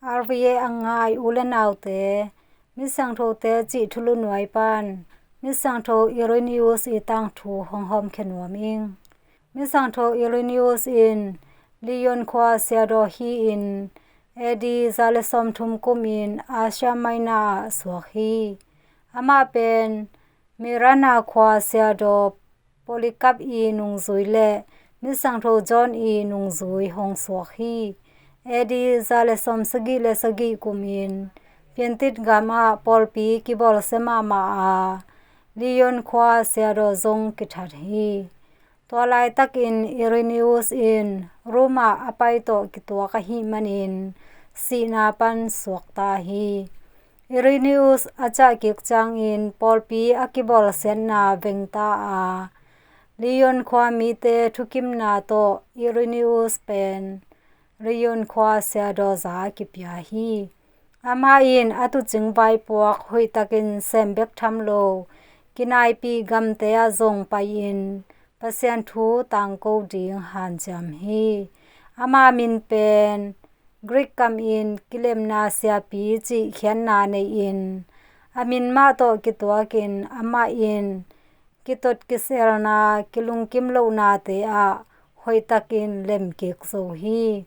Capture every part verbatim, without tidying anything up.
R V A a ngai u le naute, Misiangthote cih thulu nuai pan Misiangtho Irenaeus i tangthu hong hawmkhia nuam ing. Misiangtho Irenaeus in Lyon khua siadaw hi-in A D za le sawmthum kumin Asia Minor ah suak hi. Amah pen Myrina khua siadaw Polycarp i nungzui le Misiangtho John i nungzui hong suak hi. A D za le sawmsagih le sagih kumin Piantit gam ah pawlpi kibawlsia mahmah a, Lyon khua siadaw zong kithat hi. Tua laitakin Irenaeus in Roma a pai tawh kituak ahih manin sihna pan suakta hi. Irenaeus a ciah kik ciangin pawlpi a kibawlsiatna vengta a, Lyon khua mite thukimna tawh Irenaeus pen Lyon khua siadaw za kipia hi. Amah in a tuucing vaipuak hoihtakin sem bek tham lo, kinaipih gamte ah zong pai-in Pasian thu tangko ding hanciam hi. Ama min pen Greek kamin kilemna siapi cih khiatna nei-in, a min mah tawh kituakin amah in kitot kiselna, kilungkim lohnate ah hoihtakin lemkik zo hi.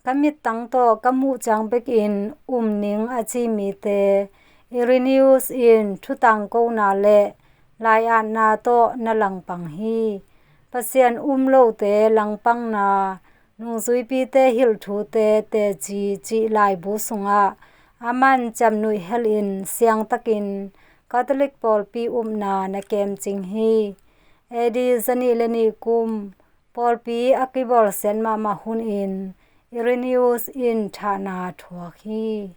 Ka mittang tawh ka muh ciang bekin um ning a ci mite Irenaeus in thutangkona le lai-atna tawh na langpang hi. Pasian um lote langpangna, nungzuipite hilh thute teci cih laibu sungah aman ciamnuih helin siangtakin Catholic pawlpi upna na kemcing hi. A D zanih le nih kum pawlpi a kibawlsiat mahmah hunin Irenaeus in thahna thuak hi.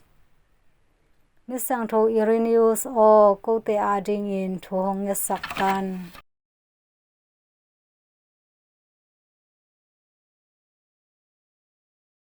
Misiangtho Irenaeus aw, kote adingin thu hong ngetsak tan.